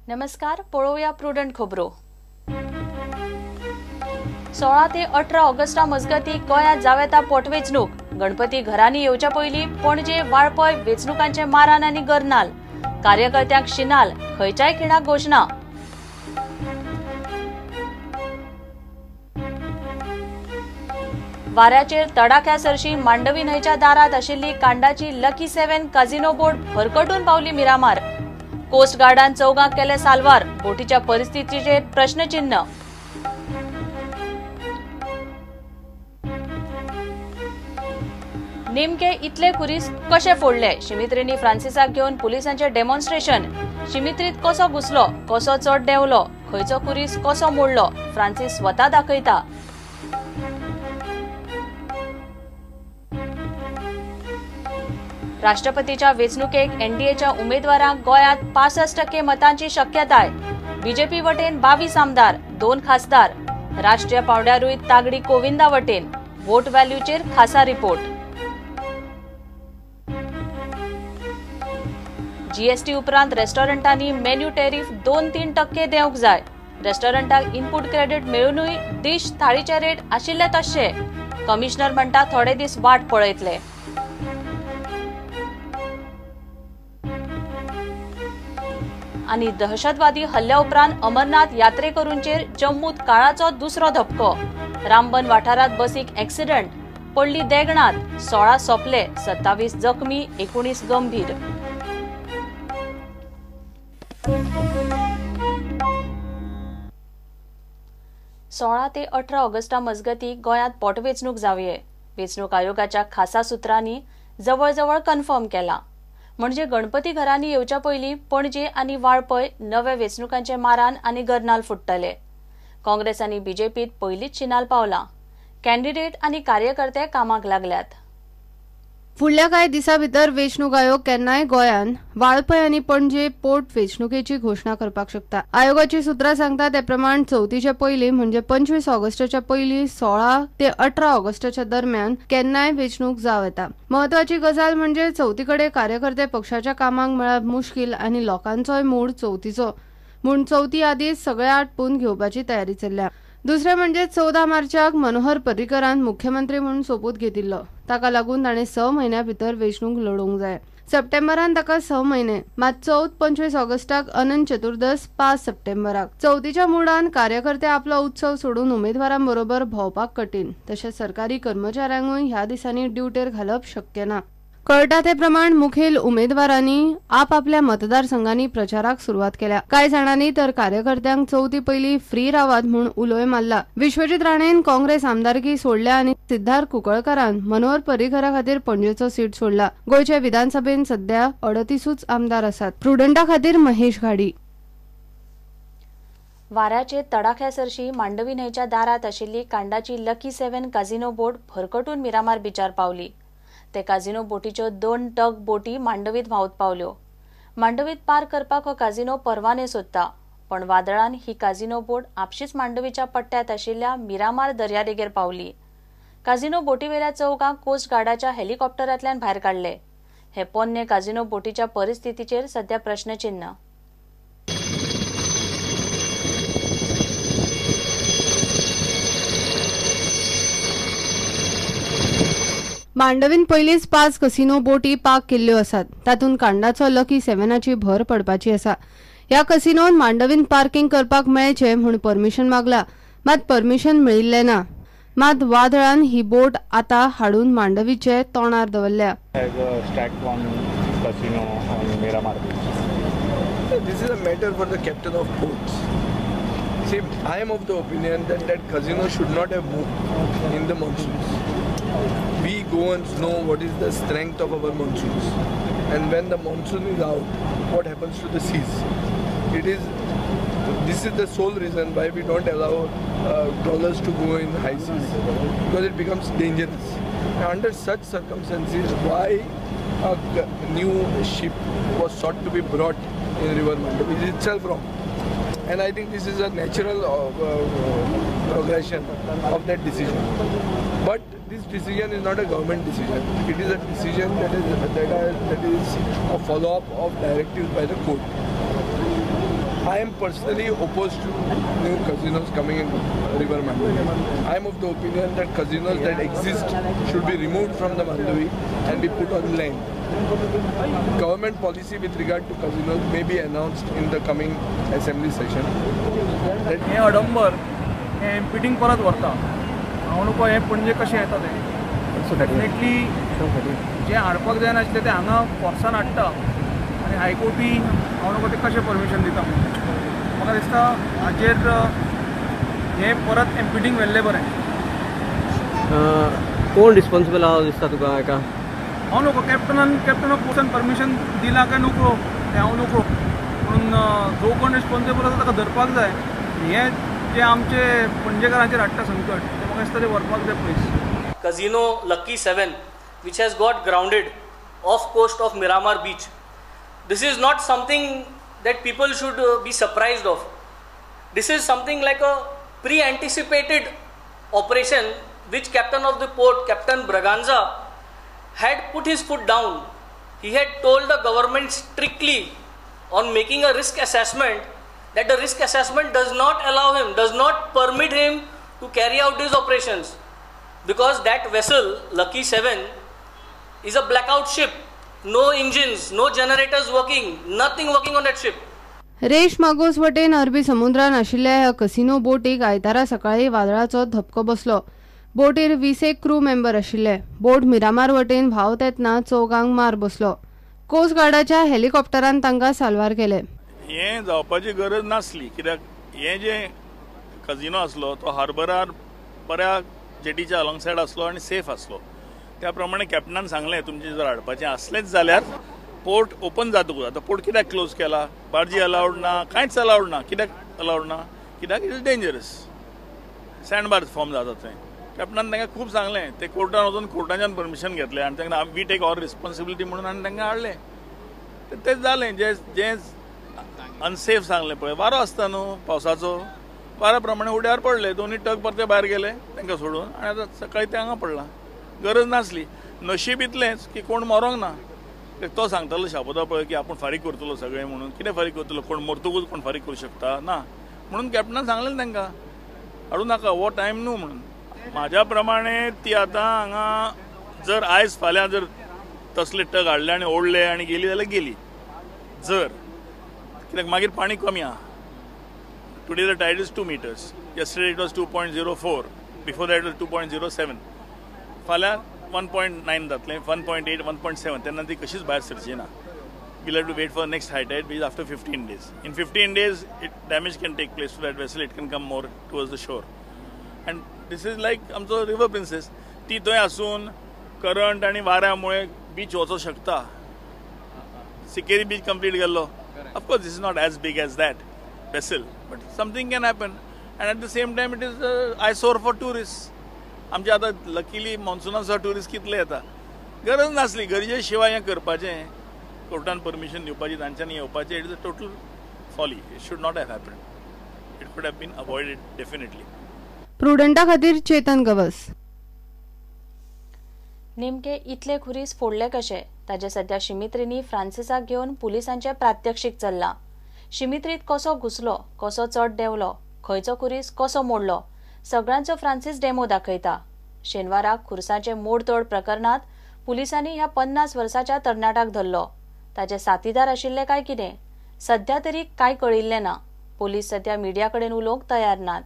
नमस्कार, पळोवया प्रुडंट खबरो। 16 ते 18 ऑगस्टा मजगती गोंयांत जावं येता पोटवेंचणूक। गणपती घरांनी येवच्या पयलीं पणजे वाळपय वेंचणुकांचे मारान आनी गर्नाल, कार्यकर्त्यांक शिनाल, खंयच्याय खिणाक घोशणा। वाऱ्याचेर तडाख्या सरशी मांडवी न्हंयच्या दारांत आशिल्ली कांडाची लकी 7 काझिनो बोट भरकटून पावली मिरामार। कोस्ट गार्डान चौगांक केले साल्वार, बोटीच्या परिस्थितीचेर प्रश्नचिन्ह। नेमके इतले खुरीस कशे फोडले? शिमित्रींनी फ्रांसिसाक घेवन पुलिसांचे डेमॉन्स्ट्रेशन। शिमित्रीत कसो घुसलो, कसो चड देंवलो, खंयचो खुरीस कसो मोडलो, फ्रांसिस स्वता दाखयता। राष्ट्रपतीच्या वेंचणुकेक एनडीएच्या उमेदवारांक गोंयांत 65% मतांची शक्यताय। बीजेपी वटेन 22 आमदार, 2 खासदार। राष्ट्रीय पांवड्यारूय तागडी कोविंदा वटेन। वोट व्हॅल्यूचेर खासा रिपोर्ट। जीएसटी उपरांत रेस्टॉरंटांनी मेन्यू टॅरीफ 2-3% देंवक जाय। रेस्टॉरंटाक इनपुट क्रेडिट मेळूनय डिश थाळीचे रेट आशिल्ले तशे। कमिशनर म्हणटा थोडे दीस वाट पळयतले। आनी दहशतवादी हल्ल्या उपरांत अमरनाथ यात्रेकरूंचेर जम्मूत काळाचो दुसरो धपको। रामबन वाठारांत बसीक एक्सिडंट, पडली देगणांत, 16 सोंपले, 27 जखमी, 19 गंभीर। 16 ते 18 ऑगस्टा मजगती गोंयांत पोटवेंचणूक जावये। वेंचणूक आयोगाच्या खासा सुत्रांनी जवळजवळ कन्फर्म केला। म्हणजे गणपती घरांनी येवच्या पयलीं पणजे आनी वाळपय नव्या वेंचणुकांचे मारान आनी गर्नाल फुट्टले। काँग्रेस आनी बीजेपीत पयलींच शिनाल पावला। कॅन्डिडेट आनी कार्यकर्ते कामाक लागल्यात। फुडल्या कांय दिसां भितर वेंचणूक आयोग केन्नाय गोंयांत वाळपय आनी पणजे पोट वेंचणुकेची घोशणा करपाक शकता। आयोगाची सुत्रां सांगता ते प्रमाण चवथीच्या पयलीं म्हणजे 25 ऑगस्टाच्या पयलीं 16 ते 18 ऑगस्टाच्या दरम्यान केन्नाय वेंचणूक जावं येता। म्हत्वाची गजाल म्हणजे चवथी कडेन कार्यकर्ते पक्षाच्या कामाक मेळप मुश्कील आनी लोकांचोय मूड चवथीचो, म्हूण चवथी आदींच सगळे आटपून घेवपाची तयारी चल्ल्या। दुसरें म्हणजे 14 मार्चाक मनोहर पर्रीकरान मुख्यमंत्री म्हणून सोपूत घेतिल्लो, ताका लागून ताणें 6 म्हयन्या भितर वेंचणूक लढोवंक जाय। सप्टेंबरान ताका 6 म्हयने, मात चवथ 25 ऑगस्टाक, अनंत चतुर्दस 5 सप्टेंबराक। चवथीच्या मुडान कार्यकर्ते आपलो उत्सव सोडून उमेदवारांबरोबर भोंवपाक कठीण, तशेंच सरकारी कर्मचाऱ्यांकूय ह्या दिसांनी ड्युटेर घालप शक्य ना। कळटा ते प्रमाण मुखेल उमेदवारांनी आपापल्या मतदारसंघांनी प्रचाराक सुरवात केल्या। कांय जाणांनी तर कार्यकर्त्यांक चवथी पयलीं फ्री रावात म्हूण उलोय मारला। विश्वजीत राणेन काँग्रेस आमदारकी सोडल्या आनी सिद्धार्थ कुंकळकारान मनोहर पर्रीकरा खातीर पणजेचो सीट सोडला। गोंयच्या विधानसभेन सध्या 38 आमदार आसात। प्रुडंटा खातीर महेश घाडी। वाऱ्याचे तडाख्या सरशी मांडवी न्हंयच्या दारांत आशिल्ली कांडाची लकी 7 काझिनो बोट भरकटून मिरामार बिचार पावली। ते काझिनो बोटीच्यो 2 टग बोटी मांडवीत व्हांवत पावल्यो। मांडवीत पार करपाक हो काझिनो परवाने सोदता, पण वादळान ही काझिनो बोट आपशीच मांडवीच्या पट्ट्यांत आशिल्ल्या मिरामार दर्यादेगेर पावली। काझिनो बोटीवेल्या चौगांक कोस्ट गार्डाच्या हेलिकॉप्टरांतल्यान भायर काडले। हे पोन्ने काझिनो बोटीच्या परिस्थितीचेर सध्या प्रश्नचिन्ह। मांडवीन पयलींच 5 कसिनो बोटी पार्क केल्ल्यो आसात, तातूंत कांडाचो लकी 7ची भर पडपाची आसा। ह्या कसिनोन मांडवीन पार्किंग करपाक मेळचें म्हूण परमिशन मागला, मात परमिशन मेळिल्लें ना। मात वादळान ही बोट आतां हाडून मांडवीचे तोंडार दवरल्या। This is a matter for the captain of boats. See, I am of the opinion that that casino should not have moved in the monsoons. We Goans know what is the strength of our monsoons, and when the monsoon is out, what happens to the seas? This is the sole reason why we don't allow trawlers to go in high seas, because it becomes dangerous. Now, under such circumstances, why a new ship was sought to be brought in River Mandovi is itself wrong. And I think this is a natural progression of that decision. But this decision is not a government decision. It is a decision that is a follow-up of directives by the court. I am personally opposed to new casinos coming in River Mandovi. I am of the opinion that casinos that exist should be removed from the Mandovi and be put on land. Government policy with regard to casinos may be announced in the coming assembly session. हे अडंबर हे एमपीटींग परत व्हरता. हांव नको हे पणजे कशें येता तें डेफिनेटली जें हाडपाक जायनासलें तें हांगा फोर्सान हाडटा आनी हायकोर्टूय हांव नको तें कशें परमिशन दिता म्हणून म्हाका दिसता हाजेर हें परत एमपीटींग व्हेल्लें बरें. कोण रिस्पॉन्सिबल आहा दिसता तुका हाका? हांव नको कॅप्टनान कॅप्टन ऑफ पोर्टान परमिशन दिलां काय नको तें हांव नको, पूण जो कोण रिस्पॉन्सिबल आसा ताका धरपाक जाय. हें जें आमचे पणजेकारांचेर हाडटा संकट तें म्हाका दिसता तें व्हरपाक जाय पयस. Casino Lucky 7, which has got grounded off coast of Miramar beach. This is not something that people should be surprised of. This is something like a pre-anticipated operation which captain of the port, Captain Braganza, had put his foot down. He had told the government strictly on making a risk assessment that the risk assessment does not allow him, does not permit him to carry out these operations, because that vessel, Lucky 7, is a blackout ship. No engines, no generators working, nothing working on that ship. Reis Magos वटेन अरबी समुद्रान आशिल्ल्या ह्या casino बोटीक आयतारा सकाळी वादळाचो धपको बसलो. बोटीर 20 crew member आशिल्ले. बोट मिरामार वटेन व्हांवत येतना चौगांक मार बसलो. कोस्ट गार्डाच्या हेलिकॉप्टरान तांकां साल्वार केले. हें जावपाची गरज नासली, कित्याक हें जें कजिनो आसलो तो हार्बरार बऱ्या जेटीच्या अलॉंग सायड आसलो आनी सेफ आसलो. त्या प्रमाणे कॅप्टनान सांगलें तुमचें जर हाडपाचें आसलेंच जाल्यार पोर्ट ओपन जातकूच. आतां पोर्ट कित्याक क्लोज केला? बार्जी अलावड ना, कांयच अलावड ना. कित्याक अलावड ना? कित्याक it is dangerous, sand bar form जाता थंय. कॅप्टनान तांकां खूब सांगलें, ते कोर्टान वचून कोर्टाच्यान परमिशन घेतलें आनी तांकां we take our responsibility म्हणून आनी तांकां हाडलें. तें जालें जें जें अनसेफ सांगलें पळय, वारो आसता न्हू पावसाचो, वाऱ्या प्रमाणे उड्यार पडले, दोनूय टक परते भायर गेले तांकां सोडून आनी आतां सकाळीं ते हांगा पडलां. गरज नासली. नशीब इतलेंच की कोण मरोंक ना. तो सांगतालो शापोता पळय की आपूण फारीक करतलो सगळें म्हणून. कितें फारीक करतलो? कोण मरतकूच कोण फारीक करूं शकता ना म्हणून कॅप्टनान सांगलें तांकां हाडूं नाका, हो टायम न्हू म्हणून. म्हाज्या प्रमाणे ती आतां हांगा जर आयज फाल्यां जर तसले टक हाडले आनी ओडले आनी गेली जाल्यार गेली. जर कित्याक मागीर पाणी कमी आहा. Today the tide is 2 meters. Yesterday it was 2.04. Before that it was 2.07. फाल्यां 1.9 जातलें, 1.8, 1.7. तेन्ना ती कशीच भायर सरची ना. We'll have to wait for next high tide, which is after 15 days. In 15 days, it damage can take place to that vessel. It can come more towards the shore. And this is like आमचो river princess, ती थंय आसून current आनी वाऱ्यामुळे beach वचोंक शकता. Sikeri beach complete गेल्लो. Of course, this is not as big as that vessel, but something can happen. And at the same time, it is eyesore for tourists. आमचे आतां लकीली मॉन्सुनान सुद्दां ट्युरिस्ट कितले येता. गरज नासली, गरजे शिवाय हें करपाचें, कोर्टान परमिशन दिवपाची, तांच्यांनी येवपाचें, it is a total folly. It should not have happened. It could have been avoided definitely. प्रुडंटा खातीर चेतन गवस. नेमके इतले खुरीस फोडले कशे ताजे सध्या शिमित्रींनी फ्रांसिसाक घेवन पुलिसांचे प्रात्यक्षिक चल्लां. शिमित्रीत कसो घुसलो, कसो चड देंवलो, खंयचो खुरीस कसो मोडलो, सगळ्यांचो फ्रांसिस डेमो दाखयता. शेनवाराक खुरसाचे मोडतोड प्रकरणात पुलिसांनी ह्या 50 वर्साच्या तरणाट्याक धरलो. ताचे साथीदार आशिल्ले काय कितें सध्या तरी काय कळिल्लें ना. पोलीस सध्या मिडिया कडेन उलोवंक तयार नात.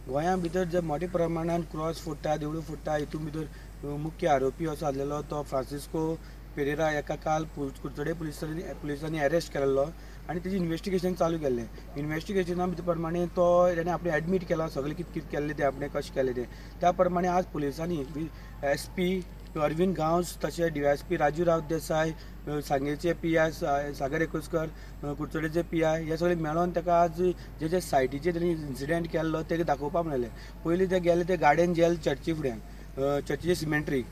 गोंया भितर जे मोठ्या प्रमाणान क्रॉस फोडटा, देवळां फोडटा, हितून भितर मुख्य आरोपी असो आसलेलो तो फ्रांसिस्को पेरेरा हाका काल कुडचडे पुलिसांनी अरेस्ट केल्लो आनी तेजी इन्वेस्टिगेशन चालू केल्लें. इन्वेस्टिगेशना भितर प्रमाणे तो तेणें आपणें एडमीट केला सगळें कितें कितें केल्लें तें आपणें कशें केलें तें. त्या प्रमाणे आज पुलिसांनी एस पी अरविंद गांवस, तशें DYSP Raju Raut Desai, सांगेचे PI सागर एकोस्कर, कुडचडेचे PI हे सगळे मेळोन ताका आज जे जे सायटीचे तेणी इन्सिडेंट केल्लो ते दाखोवपाक मेळ्ळे. पयलीं ते गेले ते गार्डन जेल चर्ची फुड्यान, चर्चीचे सिमेंट्री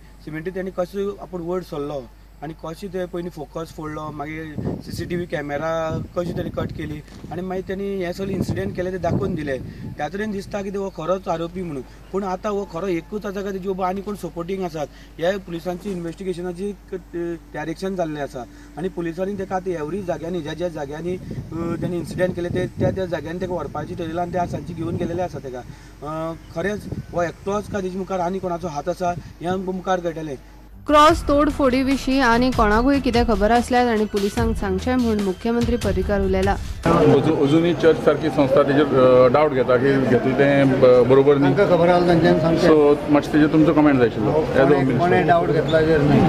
तेणी कसो आपूण वयर सरलो आनी कशें ते पयलीं फोकस फोडलो, मागीर CCTV camera कशी तेणी कट केली आनी मागीर तेणी हे सगळे इन्सिडेंट केले ते दाखोवन दिले. त्या तरेन दिसता की हो खरोच आरोपी म्हणून, पूण आतां हो खरो एकूच आसा काय तेजी आनी कोण सपोर्टींग आसात हे पुलिसांची इन्वेस्टिगेशनाची डायरेक्शन जाल्लें आसा. आनी पुलिसांनी तेका आतां एवरी जाग्यांनी ज्या ज्या जाग्यांनी तेणी इन्सिडेंट केले ते त्या त्या जाग्यांनी तेका व्हरपाची ठरयलां आनी ते आज सांजची घेवन गेलेले आसा तेका. खरेंच हो एकटोच काय तेजे मुखार आनी कोणाचो हात आसा हें आमकां मुखार कळटलें. क्रॉस तोडफोडी विशीं आनी कोणाकूय कितें खबर आसल्यार तांणी पुलिसांक सांगचें म्हूण मुख्यमंत्री पर्रीकार उलयला. अजूनय चर्च सारकी संस्था तेजेर डावट घेता की घेतलें तें बरोबर न्ही, खबर आसल्यार तांच्यान सांगचें. सो मातशें तेजेर तुमचो कमेंट जाय आशिल्लो. कोणें डावट घेतला जेर न्ही,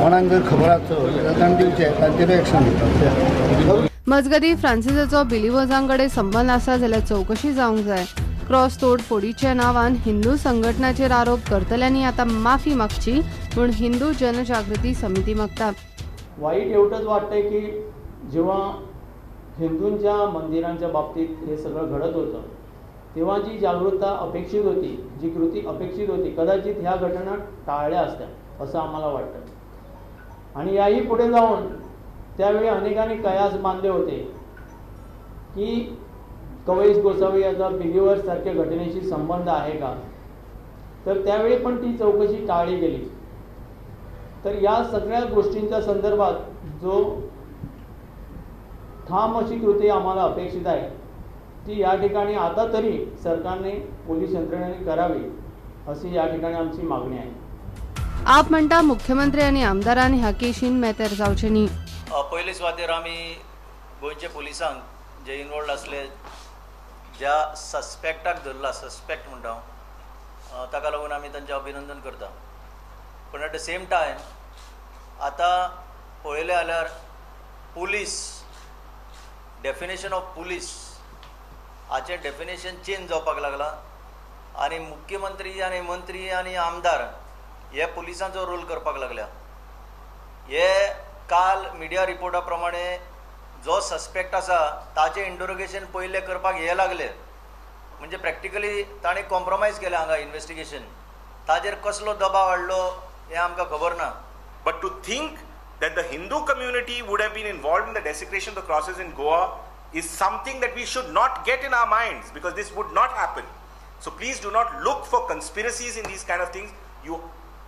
कोणाक जर खबर आसचो जाल्यार तांणी दिवचें, तांचेरूय एक्शन घेता. मजगतीं फ्रांसिसाचो बिलिवर्जां कडेन संबंद आसा जाल्यार चवकशी जावंक जाय. क्रॉस तोडफोडीच्या नांवान हिंदू संघटनाचेर आरोप करतल्यांनी आतां माफी मागची म्हूण हिंदू जनजागृती समिती मागता. वाईट एवढंच वाटतंय की जेव्हा हिंदूंच्या मंदिरांच्या बाबतीत हे सगळं घडत होतं तेव्हा जी जागरूकता अपेक्षित होती, जी कृती अपेक्षित होती, कदाचित ह्या घटना टाळल्या असत्या असं आम्हाला वाटतं. आणि याही पुढे जाऊन त्यावेळी अनेकांनी कयास बांधले होते की कवयस गोसावी याचा बिलिव्हर्स सारख्या घटनेशी संबंध आहे का, तर त्यावेळी पण ती चौकशी टाळली गेली. तर या सगळ्या गोष्टींच्या संदर्भात जो ठाम अशी कृती आम्हाला अपेक्षित आहे ती या ठिकाणी आता तरी सरकारने, पोलीस यंत्रणेने करावी अशी या ठिकाणी आमची मागणी आहे. आप म्हणटा मुख्यमंत्री आनी आमदारांनी ह्या केशीन मेतेर जावचें न्ही. पयले सुवातेर आमी गोंयच्या पुलिसांक जे इनवॉल्ड आसले, ज्या सस्पेक्टाक धरला, सस्पेक्ट म्हणटा हांव, ताका लागून आमी तांचें अभिनंदन करता. पूण एट the same time आतां पळयलें जाल्यार पुलीस, डेफिनेशन ऑफ पुलीस हाचें डेफिनेशन चेंज जावपाक लागलां आनी मुख्यमंत्री आनी मंत्री आनी आमदार हे पुलिसांचो रोल करपाक लागल्या. हे काल मिडिया रिपोर्टा प्रमाणे जो सस्पेक्ट आसा ताचें इंटरोगेशन पयलें करपाक हे लागले, म्हणजे प्रॅक्टिकली ताणें कॉम्प्रोमायज केलें हांगा इन्वेस्टिगेशन. ताजेर कसलो दबाव हाडलो हें आमकां खबर ना. But to think that the Hindu community would have been involved in the desecration of the crosses in Goa is something that we should not get in our minds, because this would not happen. So please do not look for conspiracies in these kind of things. You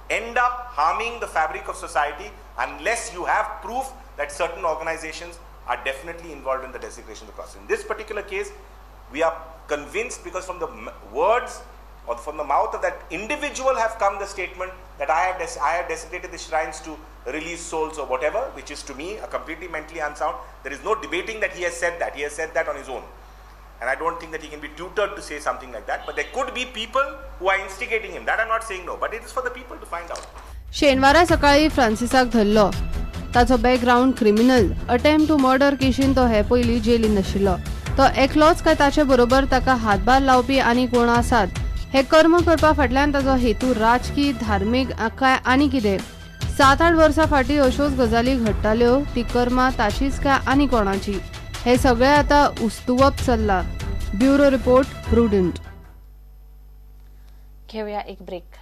end up harming the fabric of society unless you have proof that certain organizations are definitely involved in the desecration of the crosses. In this particular case, we are convinced because from the words or from the mouth of that individual have come the statement that I have desecrated the shrines to release souls or whatever, which is to me a completely mentally unsound. There is no debating that he has said that. He has said that on his own. And I don't think that he can be tutored to say something like that. But there could be people who are instigating him. That I'm not saying no. But it is for the people to find out. शेनवारा सकाळी फ्रांसिसाक धरलो. ताचो background criminal, attempt to murder केशीन तो हे पयलीं जेलीन आशिल्लो. तो एकलोच काय ताचे बरोबर ताका हातभार लावपी आनी कोण आसात हे कर्म करपा फाटल्यान ताचो हेतू राजकी, धार्मीक काय आनी कितें. 7-8 वर्सां फाटीं अश्योच गजाली घडटाल्यो, ती कर्मां ताचीच काय आनी कोणाची, हे सगळें आतां उस्तुवप चल्लां. Bureau report, Prudent. घेऊया एक ब्रेक.